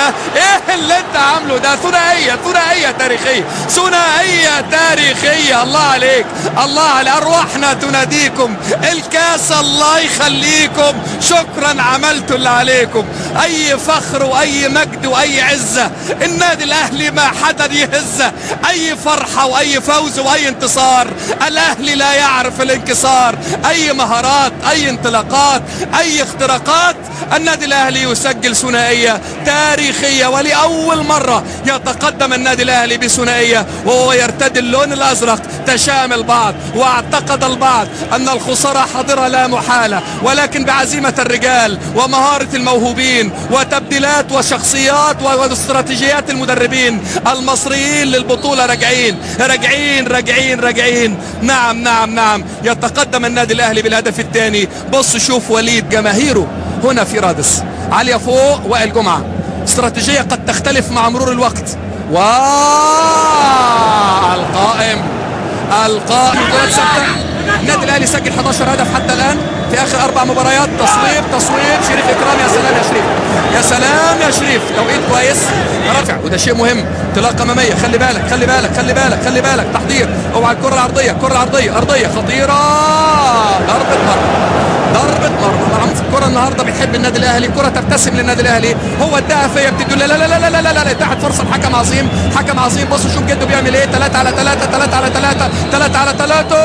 ده؟ ايه اللي انت عامله ده؟ ثنائية، ثنائية تاريخية، ثنائية تاريخية. الله عليك، الله على ارواحنا تناديكم، الكاس الله يخليكم، شكرا عملتوا اللي عليكم. اي فخر واي مجد واي عزه، النادي الاهلي ما حدا يهزه. اي فرحه واي فوز واي انتصار، الاهلي لا يعرف الانكسار. اي مهارات، اي انطلاقات، اي اختراقات، النادي الاهلي يسجل ثنائية تاريخية، ولاول مرة يتقدم النادي الاهلي بثنائيه وهو يرتدي اللون الازرق. تشام البعض واعتقد البعض ان الخسارة حاضره لا محالة، ولكن بعزيمة الرجال ومهارة الموهوبين وتبديلات وشخصيات واستراتيجيات المدربين المصريين للبطولة راجعين راجعين راجعين راجعين. نعم نعم نعم، يتقدم النادي الاهلي بالهدف الثاني. بص شوف وليد جماهيره هنا في رادس عالية فوق. وائل جمعه، استراتيجية قد تختلف مع مرور الوقت. والقائم، القائم، كرات ثابتة. النادي الاهلي سجل 11 هدف حتى الان في اخر 4 مباريات. تصويب، تصويب شريف اكرام، يا سلام يا شريف، يا سلام يا شريف، توقيت كويس رافع، وده شيء مهم. انطلاقة امامية، خلي بالك خلي بالك خلي بالك خلي بالك، تحضير، اوعى الكره العرضية، الكره العرضية، ارضية خطيرة، ضربه مرمى، ضربه مرمى. الكره النهارده بتحب النادي الاهلي، كره تبتسم للنادي الاهلي. هو اداها فيا، بتدي لا لا لا لا لا لا، تحت فرصة لحكم عظيم، حكم عظيم. بصوا شوف جده بيعمل ايه، 3 على 3، 3 على 3، 3 على 3،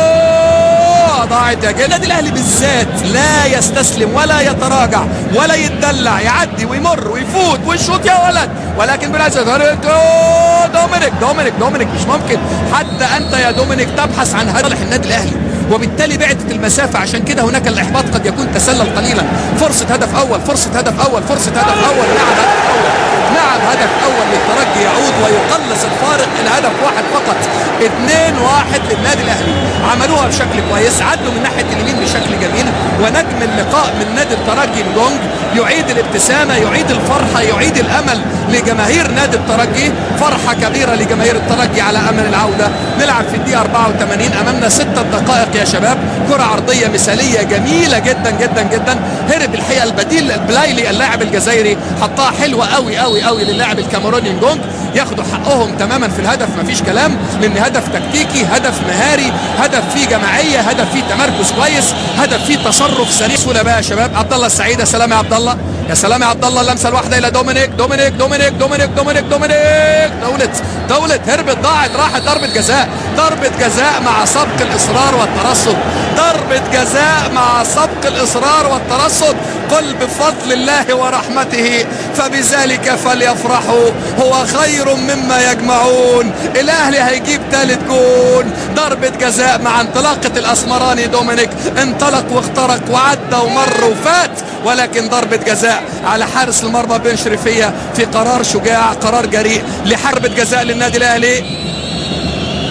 ضاعت يا جد. النادي الاهلي بالذات لا يستسلم ولا يتراجع ولا يتدلع، يعدي ويمر ويفوت ويشوط يا ولد، ولكن بالعكس دومينيك دومينيك دومينيك، مش ممكن حتى انت يا دومينيك تبحث عن هدف النادي الاهلي، وبالتالي بعدت المسافة. عشان كده هناك الإحباط قد يكون تسلل قليلا. فرصة هدف أول، فرصة هدف أول، فرصة هدف أول، نعم هدف أول، نعم هدف أول للترجي، يعود ويقلص الفارق إلى هدف واحد فقط. 2-1 للنادي الأهلي. عملوها بشكل كويس، عدوا من ناحية اليمين بشكل جميل، ونجم اللقاء من نادي الترجي نجونج يعيد الابتسامة، يعيد الفرحة، يعيد الأمل لجماهير نادي الترجي. فرحة كبيرة لجماهير الترجي على أمل العودة. نلعب في الدقيقة 84، أمامنا 6 دقائق يا شباب. كرة عرضية مثالية جميلة جدا جدا جدا، هرب الحقيقة البديل البلايلي اللاعب الجزائري، حطها حلوة قوي قوي قوي للاعب الكاميروني نجونج. ياخدوا حقهم تماما في الهدف، مفيش كلام، لان هدف تكتيكي، هدف مهاري، هدف فيه جماعية، هدف فيه تمركز كويس، هدف فيه تصرف سريع. سهولة بقى يا شباب. عبد الله السعيد، يا سلام يا عبد الله، يا سلام يا عبد الله، اللمسة الواحدة الى دومينيك، دومينيك دومينيك دومينيك دومينيك دومينيك، دولت دولت، هربت، ضاعت، راحت، ضربه جزاء، ضربه جزاء مع سبق الاصرار والترصد، ضربه جزاء مع سبق الاصرار والترصد. قل بفضل الله ورحمته فبذلك فليفرحوا هو خير مما يجمعون. الاهلي هيجيب ثالث جون. ضربه جزاء مع انطلاقة الاسمراني دومينيك، انطلق واخترق وعدى ومر وفات، ولكن ضربه جزاء على حارس المرمى بن شريفيه في قرار شجاع، قرار جريء لحربة جزاء للنادي الاهلي.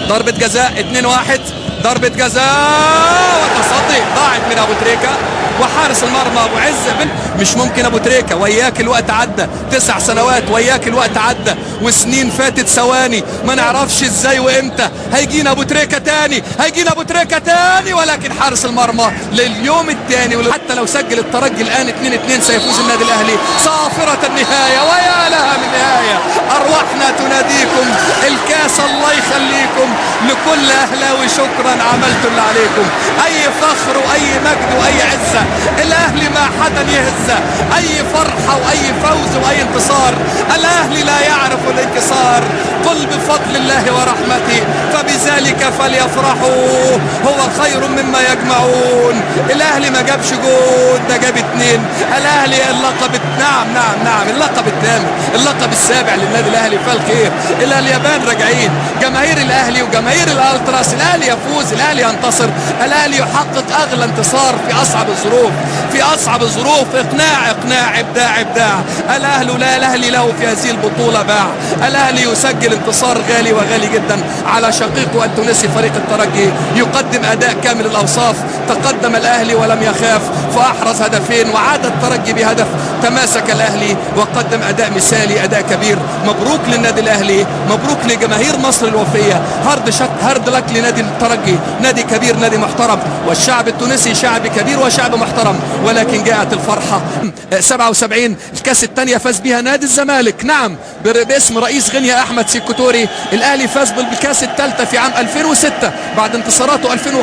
ضربه جزاء 2-1، ضربه جزاء وتصدي ضاعت من ابو تريكه وحارس المرمى ابو عز بن. مش ممكن ابو تريكه، وياك الوقت عدى 9 سنوات، وياك الوقت عدى وسنين فاتت ثواني، ما نعرفش ازاي وامتى هيجينا ابو تريكه تاني، هيجينا ابو تريكه تاني، ولكن حارس المرمى لليوم الثاني. حتى لو سجل الترجي الان 2-2 سيفوز النادي الاهلي. صافرة النهاية، ويا لها من نهاية. ارواحنا تناديكم، الكاس الله يخليكم، لكل اهلاوي شكرا، عملتوا اللي عليكم. اي فخر واي مجد واي عزه، الاهلي ما حدا يهزه. اي فرحه واي فوز واي انتصار، الاهلي لا يعرف الانكسار. قل بفضل الله ورحمته فبذلك فليفرحوا هو خير مما يجمعون. الاهلي ما جابش جون، ده جاب 2. الاهلي اللقب، نعم نعم نعم، اللقب الثامن، اللقب السابع للنادي الاهلي. فالخير الى اليابان راجعين جماهير الاهلي وجماهير الالتراس. الاهلي يفوز، الاهلي ينتصر، الاهلي يحقق اغلى انتصار في اصعب الظروف، في اصعب الظروف. اقناع اقناع، ابداع ابداع. الاهلي لا، الاهلي له في هذه البطولة باع. الاهلي يسجل انتصار غالي وغالي جدا على شقيقه التونسي فريق الترجي، يقدم اداء كامل الاوصاف. تقدم الاهلي ولم يخاف فاحرز هدفين، وعاد الترجي بهدف. تماسك الاهلي وقدم اداء مثالي، اداء كبير. مبروك للنادي الاهلي، مبروك لجماهير مصر الوفيه. hard shot. hard luck لنادي الترجي، نادي كبير، نادي محترم، والشعب التونسي شعب كبير وشعب محترم، ولكن جاءت الفرحة. 77 الكاس الثانية فاز بها نادي الزمالك، نعم باسم رئيس غينيا أحمد سيكوتوري. الأهلي فاز بالكاس الثالثة في عام 2006 بعد انتصاراته 2005.